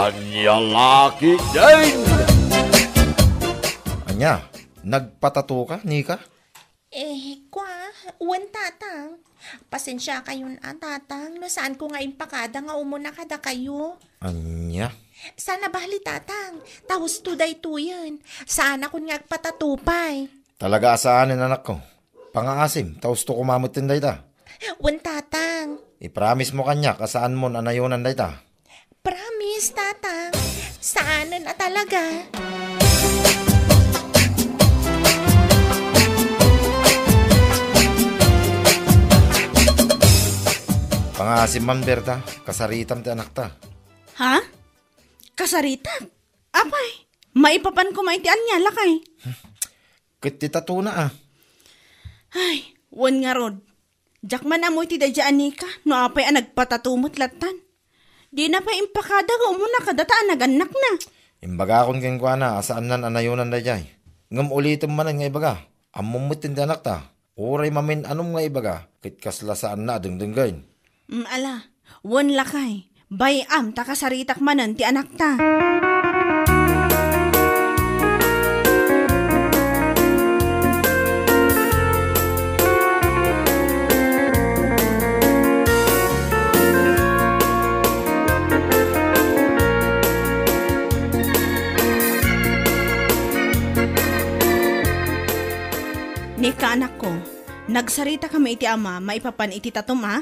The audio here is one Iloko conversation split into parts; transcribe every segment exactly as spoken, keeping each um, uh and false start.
Ania la ketdin? Ania, nagpatato ka, Nika? Eh, kwa, wen, Tatang. Pasensiakayon a, Tatang, no saanko nga impakada nga umuna kadakayo. Ania? Saan a bali, Tatang. Ta husto daytoyen. Saanakon nga agpatato pay. Talaga a saanen, anakko. Pangaasim, ta husto koma metten dayta. Wen, Tatang. Ipromisemo kaniak a saanmon a nayonan dayta. Promise, Tatang. Saanen a talaga. Pangaasim man, Berta, kasaritam ti anakta. Ha? Kasaritak? Apay, maipapan koma iti ania, lakay? Ket ti tatona, a. Ay, wen ngarud. Diak man ammo iti daydiay a Nika, no apay a nagpatato met lattan. Dina pay impakada nga umuna kadata a nagannakna. Imbagakon kenkuana a saannan a nayonan daydiay. Ngem ulitem manen nga ibaga, ammom met ti anakta. Uray mamin-anom nga ibaga, ket kasla saanna a dengdenggen. Mm, ala, wen lakay, bay-am ta kasaritak manen ti anakta. Nika, anakko, nagsaritakami iti ama maipapan iti tatom a?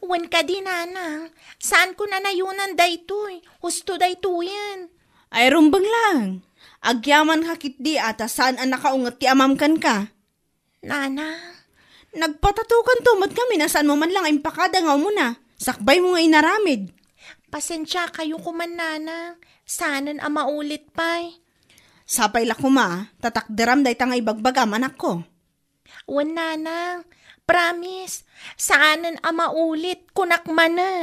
Wen kadi, Nanang, saanko a nayonan daytoy, husto daytoyen. Ay, rumbeng laeng. Agyamanka ketdi a ta saan a nakaunget ti amam kenka. Nanang. Nagpatatokanto met ngamin a saanmo man la nga impakada nga umuna. Sakbaymo nga inaramid. Pasensiakayo koman, Nanang. Saanen a maulit pay. Sapay la koma, ta takderam dayta nga ibagbagam, anakko. Wen, Nanang. Promise, saanen a maulit, kunak manen.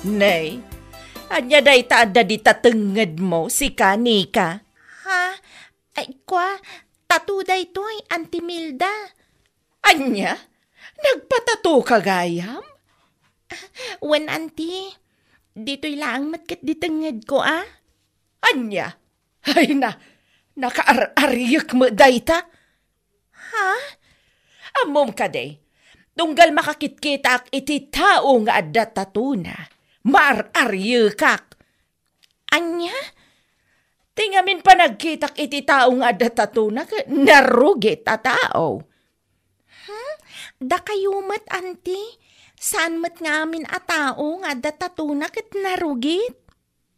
Nay, ania dayta adda dita tengngedmo, sika, Nika? Ha? Ay, kwa, tato daytoy, Auntie Milda. Ania? Nagpatato ka gayam? Wen, Auntie. Ditoy laeng met ket di tengngedko, a. Ania? Ay na, nakaar-ariek met dayta. Ha? Ammom kadi, tunggal makakitkitaak iti tao nga adda tatona, maar-ariekak. Ania? Ti ngamin panagkitak iti tao nga adda tatona ket narugit a tao. Hmm? Dakayo met, Auntie? Saan met ngamin a tao nga adda tatona ket narugit?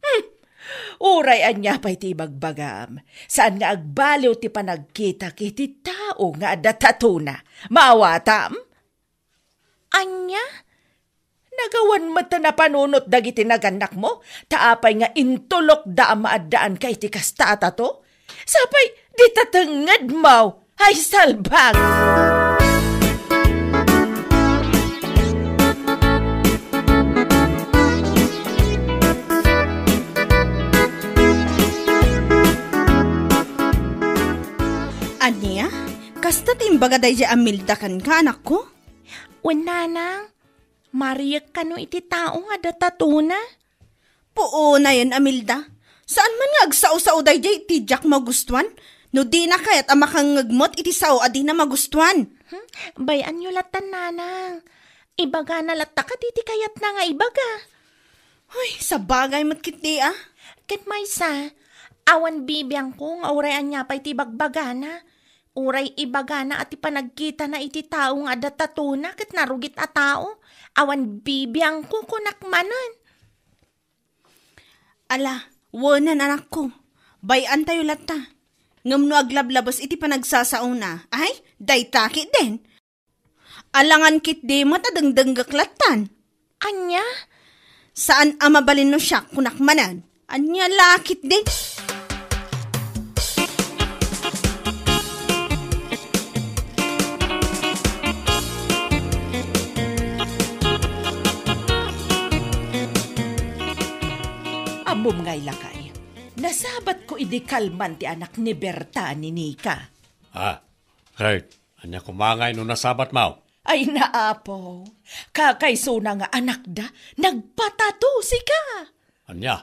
Hmm. Uray ania pay ti ibagbagam, saan nga agbaliw ti panagkitak iti tao nga adda tatona. Maawatam? Ania? Nagawan met a napanunot dagiti nagannakmo, ta apay nga intulokda a maaddaanka iti kasta a tato? Sapay, dita tengngedmo! Ay, salbag! Ania? Kasta ti imbaga daydiay a Milda kenka, anakko? Wen, Nanang. Mariek kano iti tao nga adda tatona? Puonayen, Amilda. Saan man nga agsao-sao daydiay iti diak magustuan? No dina kayat a makangngeg met iti sao a dina magustuan. Hmm? Bay-anyo lattan, Nanang. Ibagana latta kadi ti kayatna nga ibaga. Hoy, sabagay met ketdi, a. Ket maysa, awan bibiangko nga uray ania pay ti ibagbagana. Uray ibagana a ti panagkitana iti tao nga adda tatona ket narugit a tao, awan bibiangko, kunak manen. Ala, wenen, anakko. Bay-antayo latta. Ngem no aglablabes iti panagsasaona, ay, dayta ketdin. Alangan ketdi met a dengdenggek lattan. Ania? Saan a mabalin no siak, kunak manen. Ania la ketdi? Ammom nga, lakay. Nasabatko idi kalman ti anak ni Berta ni Nika. Ah, ket ania koma ngay no nasabatmo? Ay, naapo. Kakaisuna nga anakda, nagpatato sika. Ania?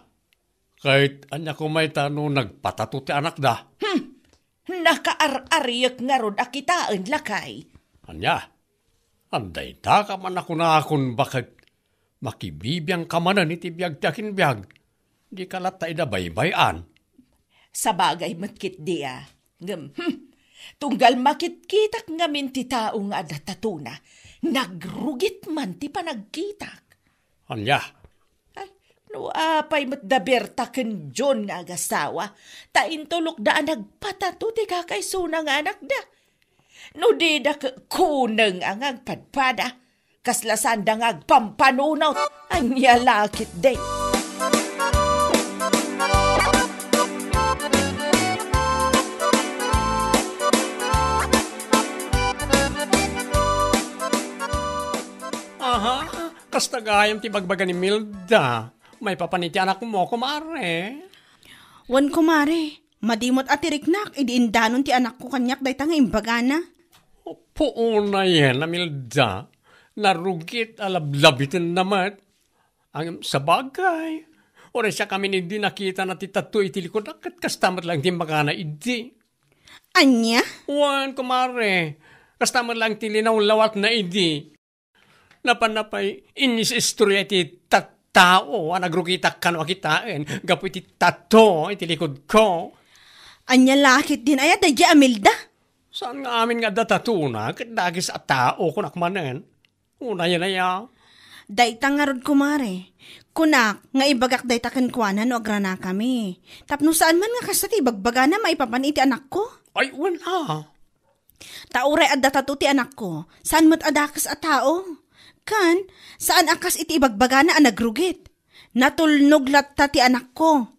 Ket ania koma ita no nagpatato ti anakda? Hmm. Nakaar-ariek ngarud a kitaen, lakay. Ania? Adda ita ka man a kunakon baket makibibiangka manen iti biag ti akinbiag. Dika latta ida baybay-an. Sabagay met ketdi a. Ngem, hmm, tunggal makitkitak ngamin ti tao nga adda tatona, nagrugit man ti panagkitak. Ania? Ay, no apay met da Berta ken John nga agasawa, ta intulokda a nagpatato ti kakaisuna nga anakda. No dida ket kuneng a nga agpadpada, kasla saanda nga agpampanunot, ania la ketdi? Aha, kasta gayam ti bagbaga ni Milda. Maipapan iti anakmo, kumare? Wen, kumare. Madi met a ti riknak idi indanon ti anakko kaniak dayta nga imbagana. Puonayen a Milda, narugit a lablabitenna met. Ngem sabagay, uray siakamin idi nakitana ti tatto iti likud, ket kasta met laeng ti imbagana idi. Ania? Wen, kumare, kasta met laeng ti linawlawatna idi. Napanna pay inisistorya iti tattao a nagrugitak kano a kitaen gapu iti tatto iti likudko. Ania la ketdin aya daydiay a Milda? Saan nga amin nga adda tatona ket dagis a tao, kunak manen. Unayen aya. Dayta ngarud, kumare. Kunak nga ibagak dayta kenkuana no agranakami. Tapno saan man nga kasta ti ibagbagana maipapan iti anakko. Ay, wen a. Ta uray adda tato ti anakko, saan met a dakes a tao. Ken, saan a kas iti ibagbagana a nagrugit. Natulnog latta ti anakko.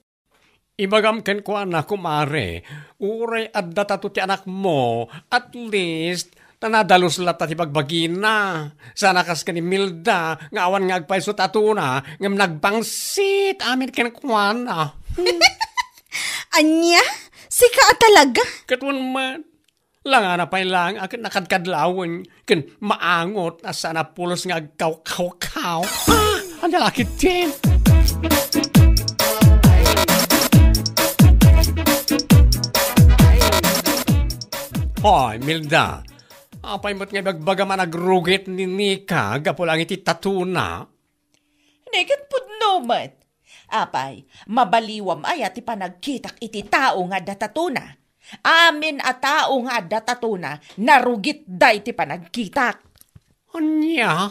Ibagam kenkuana, kumare, uray adda tato ti anakmo, at least, ta nadalus latta ti bagbagina. Saan a kas ken ni Milda, nga awan nga agpayso tatona, ngem nagbangsit amin kenkuana. Ania? Sika a talaga? Ket wen met, langana pay laeng a ket nakadkadlawen ken maangot a saan a pulos nga agkawkawkaw. Ah, ania la ketdin? Hoy, Milda, apay met nga ibagbagam a nagrugit ni Nika gapu laeng iti tatona? Neket pudno met. Apay, mabaliwam aya ti panagkitak iti tao nga adda tatona? Amin a tao nga adda tatona, narugitda iti panagkitak. Ania?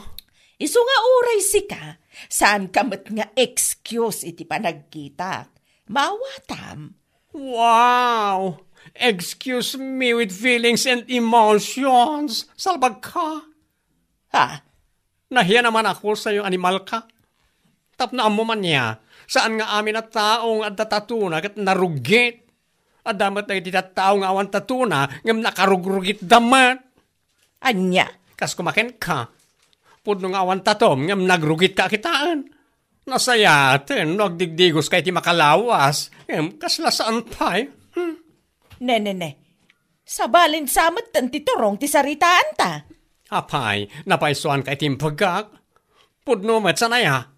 Isu nga uray sika, saanka met nga excuse iti panagkitak. Maawatam. Wow! Excuse me with feelings and emotions. Salbagka. Ha? Nahiya naman ako sayo, animal ka. Tapno ammo man niya, saan nga amin a tao nga adda tatona ket narugit. Adda met dagiti tattao nga awan tatona ngem nakarugrugitda met. Ania? Kas kumaken ka, pudno nga awan tatom ngem nagrugit ka a kitaen. Nasayaten no agdigdigos ka iti makalawas, ngem kasla saan pay. Hmm. Ne, ne, ne. Sabalin sa metten ti turong ti saritaanta. Apay, napaysuan ka iti imbagak? Pudno met sanaya.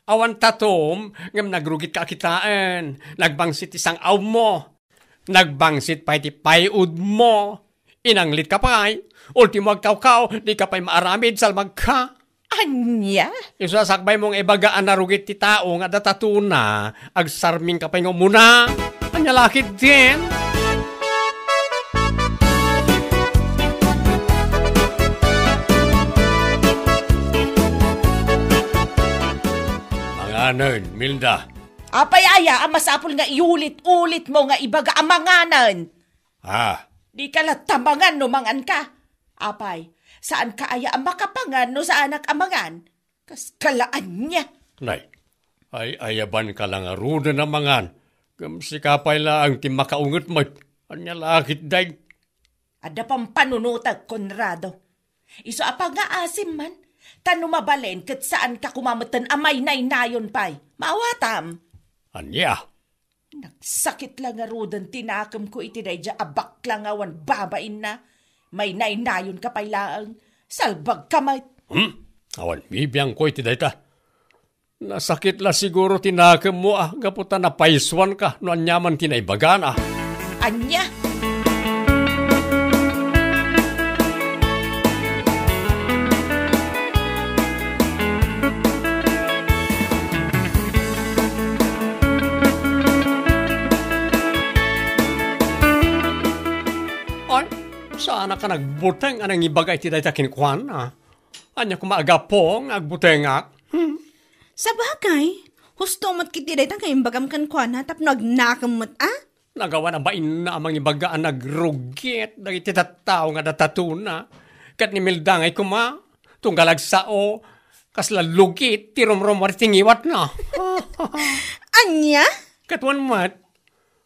Awan tatom, ngem nagrugit ka a kitaen. Nagbangsit ti sang-awmo. Nagbangsit pay ti pay-udmo. Inanglit ka pay. Ultimo agkawkaw, di ka pay maaramid, salbag ka. Ania? Isu a sakbaymo nga ibaga a narugit ti tao nga adda tatona, agsarming ka pay nga umuna. Ania la ketdin? Manganen, Milda. Apay aya a masapul nga iulit-ulitmo nga ibaga a manganen? Ah. Di ka latta mangan no mangan ka. Apay, saan ka aya a makapangan no saanak a mangan? Kas kalaan niya. Nay, ay-ayaban ka la ngaruden a mangan. Ngem sika pay laeng ti makaunget met. Ania la ketdin? Adda pampanunotek, Conrado. Isu a pangngaasim man, ta no mabalin ket saan ka koma metten a mainaynayon pay. Maawatam. Ania? Nagsakit la ngaruden ti nakemko iti daydiay a bakla nga awan babainna. Mainaynayonka pay laeng. Salbagka met. Hmm? Awan bibiangko iti dayta. Nasakit la siguro ti nakemmo a gapu ta napaysuanka no aniaman ti naibagana. Ania? Ay, saan ka nagbuteng a nangibaga iti dayta kenkuana? Ania koma a gapu nga agbutengak? Hmm? Sabagay, husto met ketdi dayta nga imbagam kenkuana tapno agnakem met a? Nagawan a bainna a mangibaga a nagrugit dagiti tattao nga adda tatuna. Ket ni Milda ngay koma, tunggal agsao, kasla lugit ti rumrumuar iti ngiwatna. Ania? Ket wen met,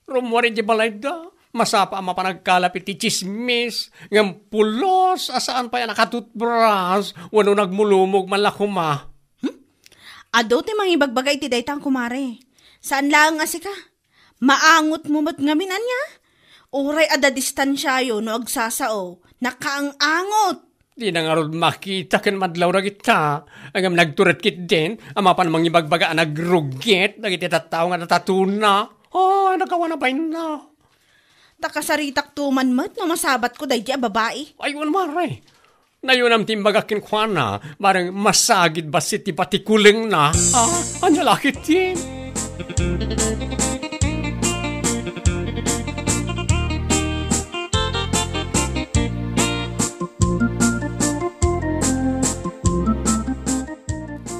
rummuar idiay balayda. Masapa a mapan agkalap iti tsismis, ngem pulos a saan pay a nakatutbras wenno nagmulumog man la koma. Hmm? Adu ti mangibagbaga iti dayta, kumare. Saan laeng a sika. Maangotmo met ngamin, ania? Uray adda distansiayo no agsasao, nakaang-angot. Dina ngarud makita ken madlaw dagita, ngem nagtured ketdin a mapan mangibagbaga a nagrugit dagiti tattao nga adda tatuna. Ay, nagawan a bainna. Ta kasaritakto man met no masabatko daydi a babai. Ay, wen, mare. Nayunam ti imbagak kenkuana, bareng masagid bassit ti patikulengna. Ah, ania la ketdin?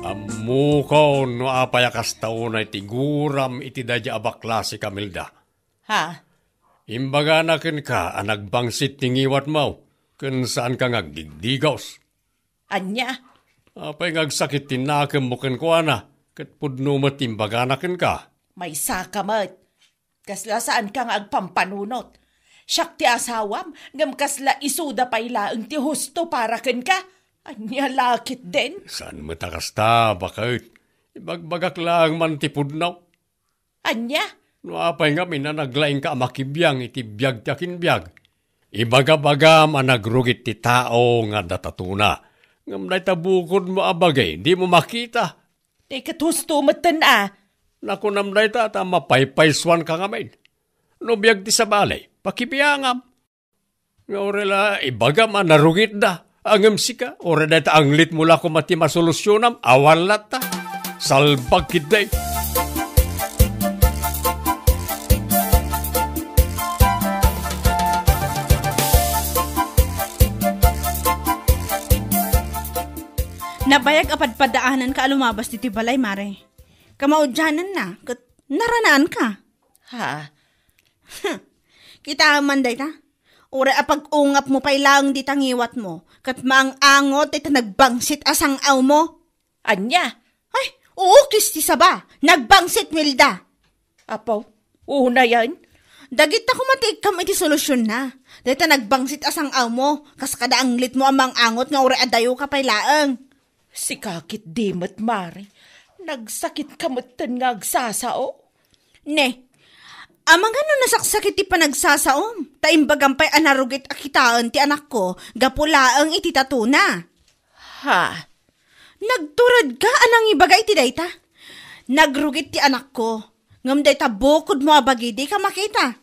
Ammokon no apay a kasta unay ti guram iti daydi a bakla, sika, Milda. Ha? Imbagana kenka a nagbangsit ti ngiwatmo, ken saanka nga agdigdigos. Ania? Apay nga agsakit ti nakemmo kenkuana, ket pudno met ti imbagana kenka? Maysaka met. Kasla saanka nga agpampanunot. Siak ti asawam, ngem kasla isuda pay laeng ti husto para kenka. Ania la ketdin? Saan met a kasta, baket. Ibagbagak laeng man ti pudno. Ania? No apay ngamin a naglaingka a makibiang iti biag ti akinbiag? Ibagabagam a nagrugit ti tao nga adda tatuna. Ngem dayta bukodmo a bagi, dimo makita. Ti ket husto metten a. Nakunam dayta ta mapaypaysuanka ngamin. No biag ti sabali, pakibiangam. Nga uray la ibagam a narugitda, ngem sika, uray dayta anglitmo la koma ti masolusionam, awan latta. Salbag ketdi. Nabayag a padpadaananka a lumabas ditoy balay, mare. Kamaudiananna, ket naranaanka. Ha? Kitaem man dayta. Uray a pag-ungapmo pay laeng dita ngiwatmo, ket maang-angot dayta nagbangsit a sang-awmo. Ania? Ay, uukis ti saba. Nagbangsit, Milda. Apo, unayen? Dagita koma ti ikkam iti solutionna. Dayta nagbangsit a sang-awmo, kas kada anglitmo a maang-angot nga uray adayoka pay laeng. Sika ketdi met, mare. Nagsakitka metten nga agsasao. Ne, amangan no nasaksakit ti panagsasaom, ta imbagam pay a narugit a kitaen ti anakko gapu laeng iti tatuna. Ha? Nagturedka a nangibaga iti dayta. Nagrugit ti anakko, ngem dayta bukodmo a bagi dika makita.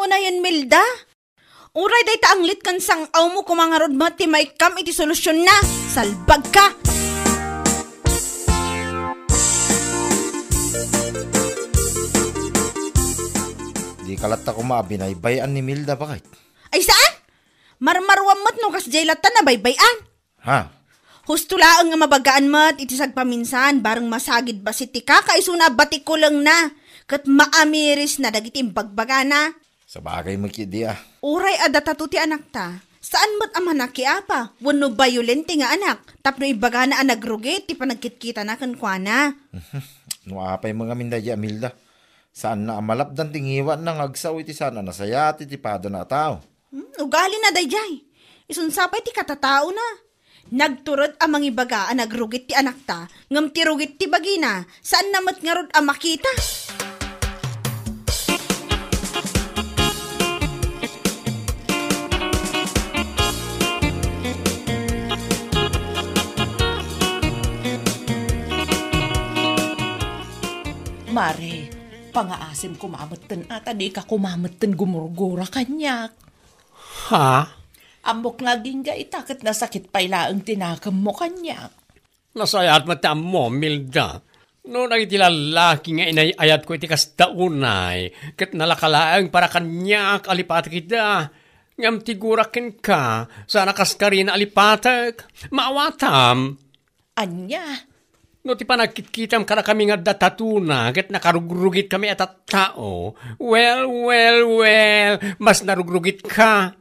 Unayen, Milda. Uray dayta anglit ken sang-awmo koma ngarud met ti maikkam iti solutionna. Salbagka! Dika latta koma a binaybay-an ni Milda, baket. Ay, saan? Marmaruam met no kasdiay latta nabaybay-an. Ha? Husto laeng nga mabagaan met iti sagpaminsan, bareng masagid bassit ti kakaisuna a batikulengna, ket maamirisna dagiti imbagbagana. Sabagay met ketdi a. Uray adda tato ti anakta, saan met a manakiapa wenno bayolente nga anak tapno ibagana a nagrugit ti panagkitkitana kenkuana. Mhm. No apay met ngamin daydiay a Milda, saanna a malapdan ti ngiwatna nga agsao iti saan a nasayaat iti padana a tao. Hmm, ugalina daydiay. Isunsa pay ti katataona. Nagtured a mangibaga a nagrugit ti anakta, ngem ti rugit ti bagina, saanna met ngarud a makita. Mare, pangaasim koma metten a ta dika koma metten gumurgura kaniak. Ha? Ammok nga agingga ita ket nasakit pay laeng ti nakemmo kaniak. Nasayaat met ti ammom, Milda. No dagiti lallaki nga inay-ayatko iti kasta unay, ket nalaka laeng para kaniak a lipatek ida. Ngem ti gurak kenka, saan a kaskarina a lipatek. Maawatam. Ania? No ti panagkitkitam kadakami nga adda tatuna ket nakarugrugitkami a tattao, well, well, well, mas narugrugitka.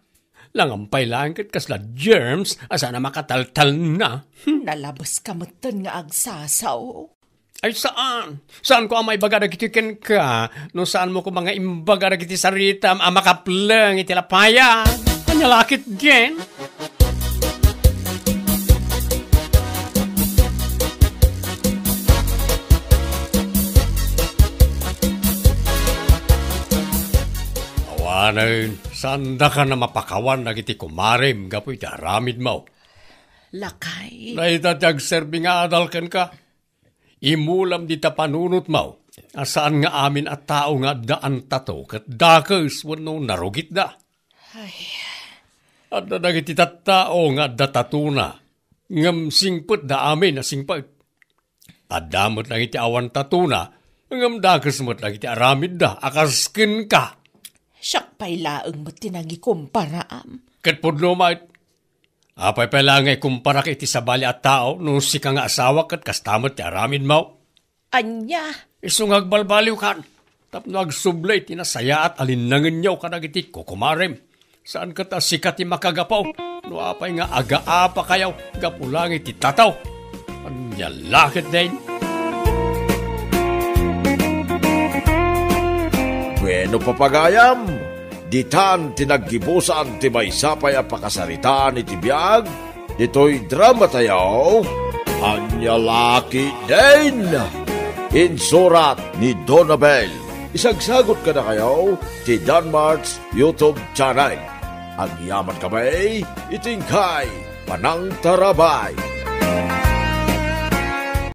Langampay laeng ket kasla germs a saan a makataltalna. Hmm. Nalabeska metten nga agsasao. Ay, saan? Saanko a maibaga dagitoy kenka no saanmo koma nga imbaga dagiti saritam a makapleng iti lapayag? Ania la ketdin? Awanen, saandaka a mapakawan dagiti kumarem gapu iti aramidmo. Lakay. Dayta ti agserbi nga adal kenka. Imulam dita panunotmo a saan nga amin a tao nga addaantato ket dakes wenno narugitda. Ay. Adda dagiti tattao nga adda tatuna, ngem singpetda amin a singpet. Adda met dagiti awan tatuna, ngem dakes met dagiti aramidda a kas kenka. Siak pay laeng met ti nangikumparaam. Ket pudno met, apay pay laeng nga ikumparak iti sabali a tao no sika nga asawa ket kasta met ti aramidmo? Ania? Isu nga agbalbaliwkan tapno agsubli ti nasayaat a linnangenyo kadagiti kukumarem. Saan ket a sika ti makagapu no apay nga agaapakayo gapu laeng iti tataw. Ania la ketdin? Bueno, papagayam, ditan ti naggibusan ti maysa pay a pakasaritaan iti biag ditoy dramatayo, Ania la ketdin? Insurat ni Donabel. Isagsagut kadakayo ti Danmart's YouTube channel. Agyamankami iti inkay panangtarabay.